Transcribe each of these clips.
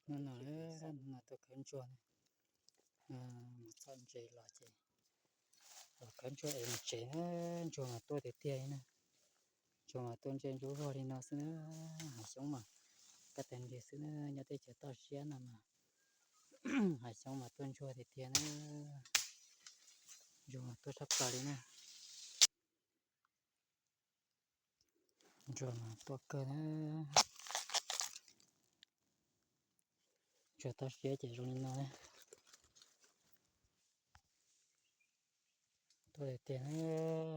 Hnub no, hnub no tuaj khawb ntsuag, mus txog ntses los ces los khawb ntsuag es mus tsev na. Ntsuag mas tuaj tiag tiag li na. Ntsuag mas tuaj ntsia ntsuab vog li no xwb na. Hav xyoob mas kaj tag nrho xwb na, nyob teb chaws toj siab no mas hav xyoob mas tuaj ntsuag tiag tiag na. Ntsuag mas tuaj tshaj plaws li na. Ntsuag mas tuaj kawg na. Ntsuag toj siab ces zoo li no na. Tuaj tiag tiag na,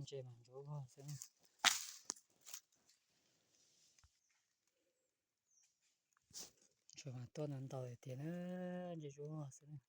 ntses mas ntsuab vog xwb na. Ntsuag mas tuaj ntau ntau tiag tiag na, ntses ntsuab vog xwb na.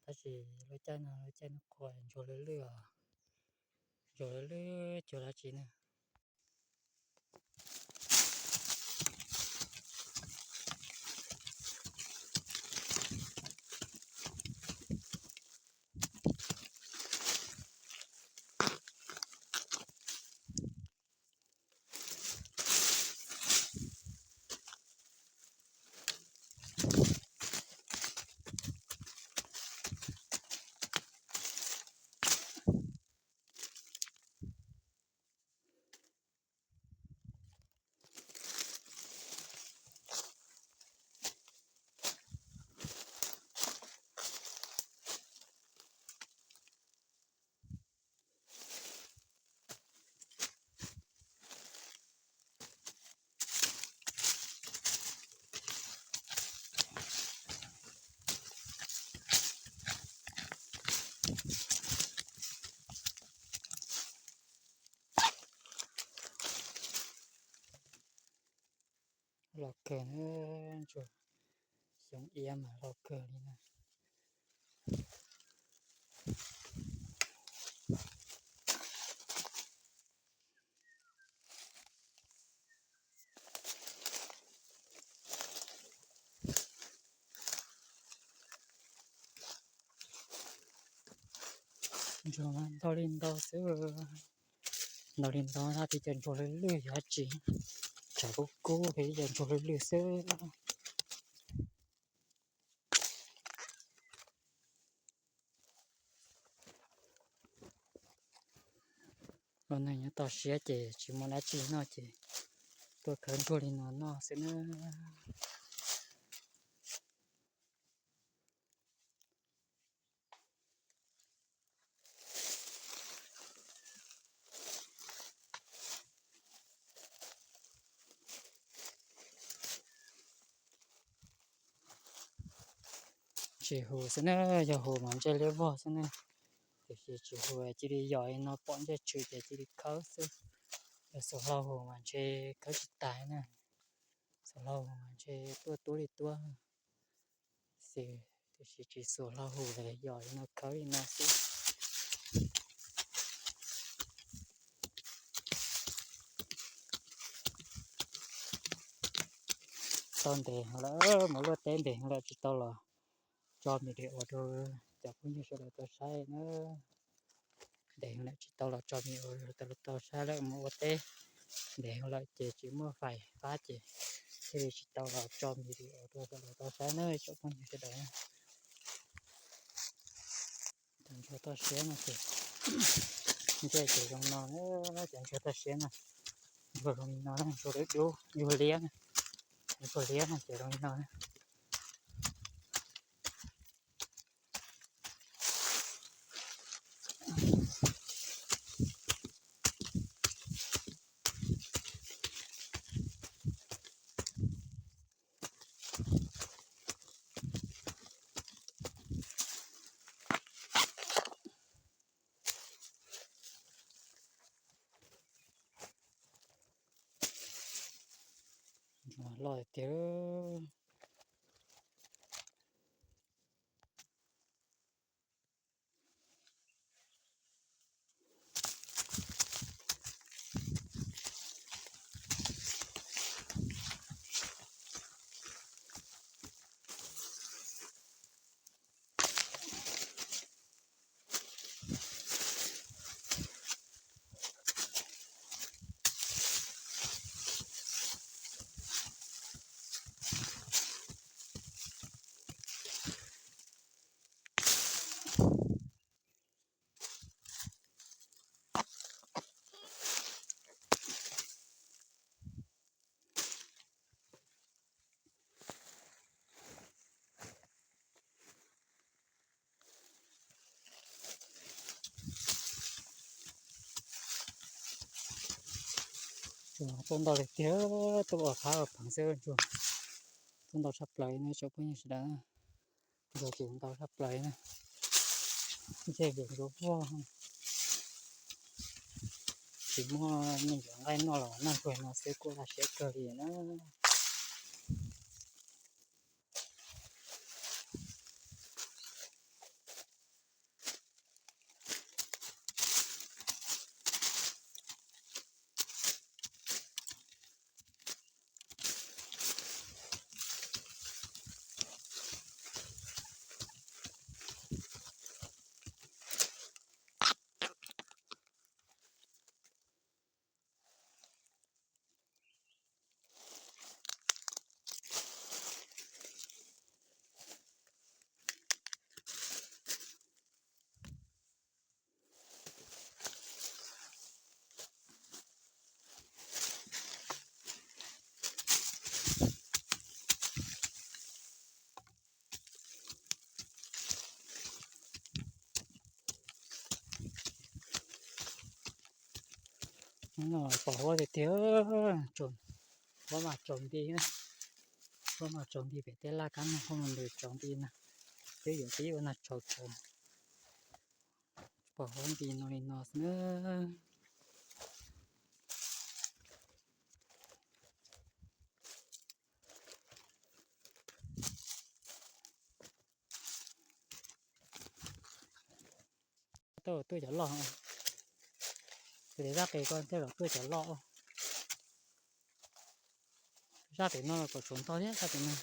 Tab sis lub caij no lub caij noj qhuav ntsuag lwj lwj os, ntsuag lwj lwj cuag dab tsi na. Los kawg na, ntsuag xyoob iab mas los kawg li na. Ntsuag ntau li ntau xwb, ntau li ntau, tab sis cov ntsuag lwj lwj yog dab tsi? Tshav kub kub ces cov ntsuag lwj lwj xwb. Ua neeg nyob toj siab ces tsis muaj dab tsi noj ces tuaj khawb ntsuag li no noj xwb na. Tsis hus xwb na, yog hus mas ntsej liab vog xwb na. Tiam sis tsis hus, cia li yos li no pom ntsej tshwm ces cia li khawb xwb. Yog xuas hlau hus mas ntshe khawb tsis tas na. Xuas hlau hus mas ntshe tuaj tuab li tuab xwb, tiam sis tsis xuas hlau hus, yos li no khawb li no xwb. Tau ntev heev lawm, mus luaj teb ntev heev lawm tsis tau los tso video rau cov phooj ywg sawv daws tau saib na. Ntev heev lawm tsis tau los tso video rau sawv daws tau saib lawm, mus ua teb ntev heev lawm ces tsis muaj fais fab ces thiaj li tsis tau los tso video rau sawv daws tau saib na tsoom phooj ywg sawv daws. Cov ntsuag toj siab no ces ntsej ces zoo no, cov ntsuag toj siab no, ntsuag zoo li no, ntsuag dub dub, ntsuag liab na, ntsuag liab no ces zoo li no. Loj tiag. Tuaj ntau li tiag, tuaj ua phab ua pheev xwb ntsuag. Tuaj ntau tshaj plaws na tsoom phooj ywg sawv daws. Ntsuag ces ntau tshaj plaws na. Ntshe yuav ntsuag vog, tsis muaj me nyuam nqaij noj los noj ntsuag no xwb kuj laj siab kawg li na. Pom huab tiag tiag, huab mas tsaus nti, huab mas tsaus nti pem tej laj kab no, huab mas ntws tsaus nti na, twb yuav pib ua nag tsaus tsaus, pom huab nti no li no xwb na. Tuaj tuaj cov loj, kuv tias zaj qis ko thiaj kom tuaj cov loj. Zaj pem no kom tsuav ntog thiab zaj pem no.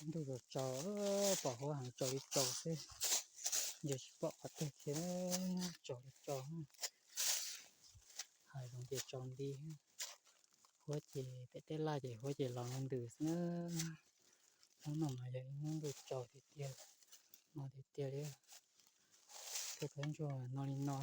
Ntuj tsaus tsaus, pom huab heev tsaus li tsaus xwb, yog tsis pom qhov twg thiab, tsaus li tsaus. Hais zoo ces tsaus nti. Huab ces pem tej laj ces huab ces los ntws xwb na. Hnub no mas yog ib hnub ntuj tsaus tiag tiag, no tiag tiag li. Tuaj khaub ncuaj no li no.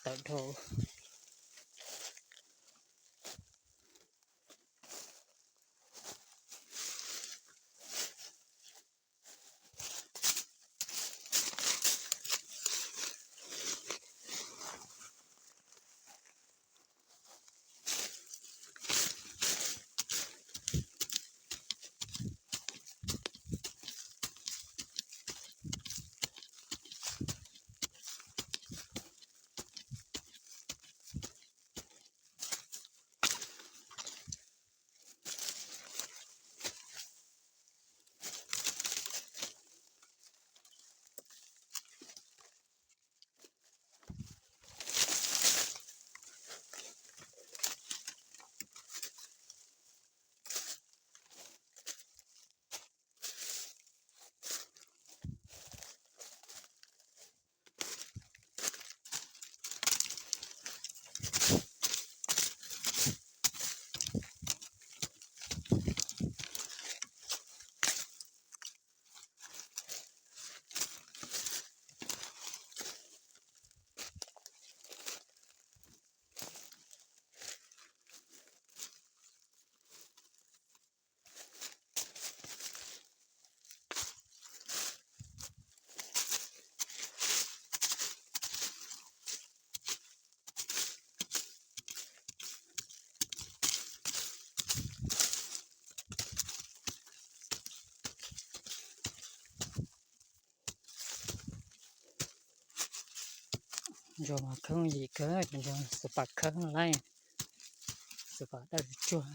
Tawm dhau. Ntsuag mas khawb yim kawg, ntsuag xuas pas khawb lawm, xuas pas dawb tsuag.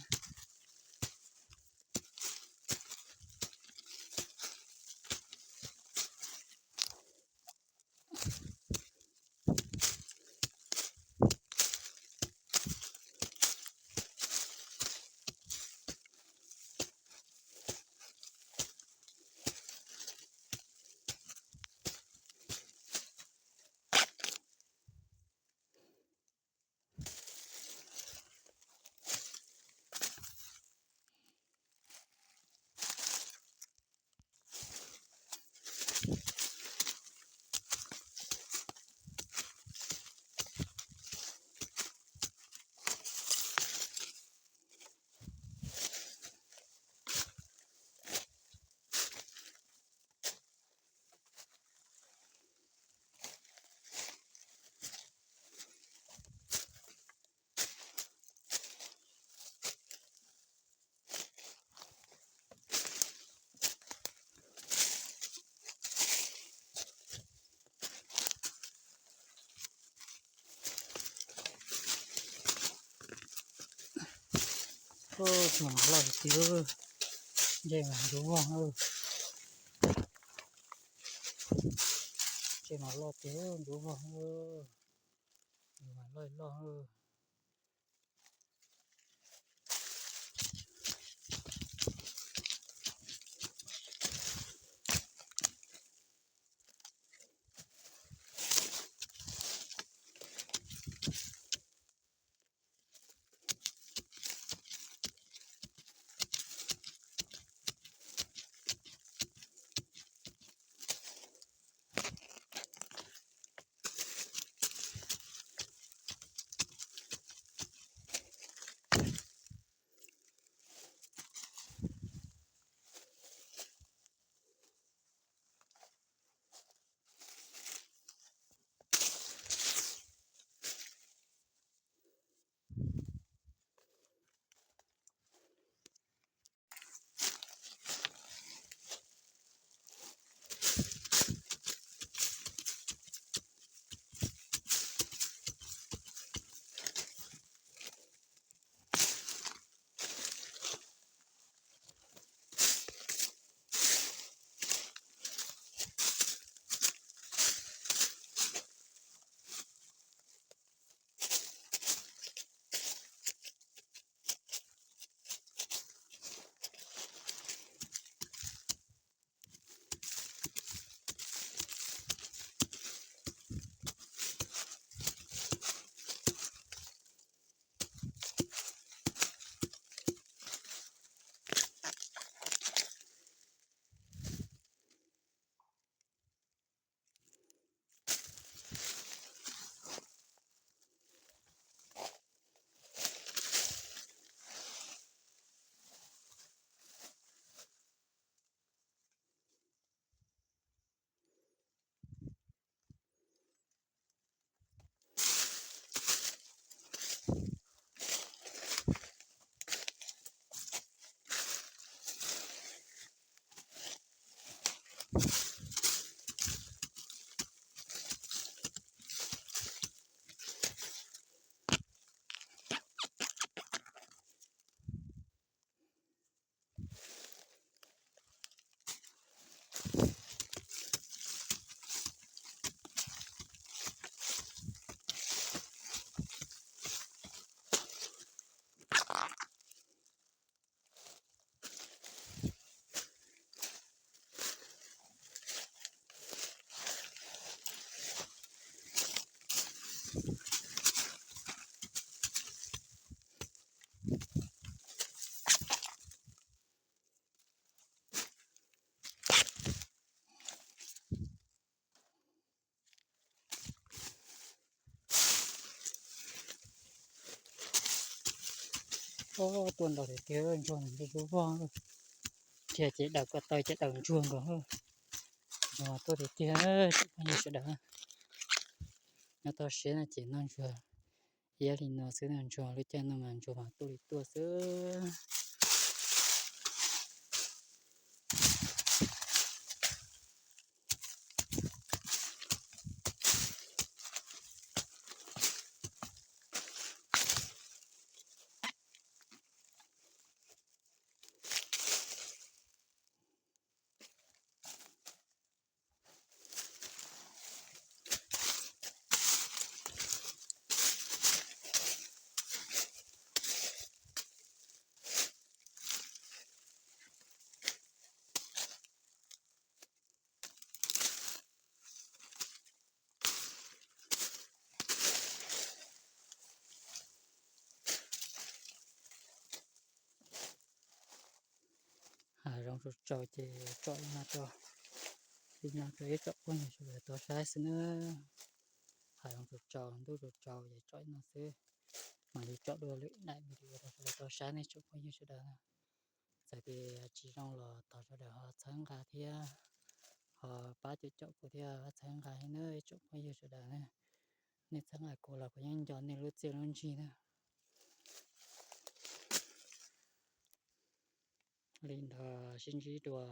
Tsis mas loj tiag, ntsej mas ntsuav vog. Tsis mas loj tiag, ntsuav vog, mas loj loj. Tuaj nrog tiag tiag, ntsuag nws ntsuj vog, dhia ces daws ko taw ces daws ntsuag nkaus. Ntsuag tuaj tiag tiag, tsoom phooj ywg sawv daws. Nyob toj siab no ces noj ntsuag iab li no xwb, noj ntsuag lub caij no mas ntsuag mas tuaj li tuaj xwb. Hav zoov tsaus tsaus ces tsom ib no rau, ib no rau ib tsoom phooj ywg sawv daws tau saib xwb na. Hav zoov tsaus tsaus, ntuj tsaus tsaus ces tsom ib no xwb. Mam li tsom dua lwm daim video rau sawv daws tau saib ne tsoom phooj ywg sawv daws na. Txawm tias tsis zoo los thov sawv daws ho txhawb nqa thiab ho pab caum caum kuv thiab txhawb nqa thiab na ib tsoom phooj ywg sawv daws na. Nej txhawb nqa kuv los kuv yeej nco nej lub txiaj lub ntsig na. Li ntawd sib ntsib dua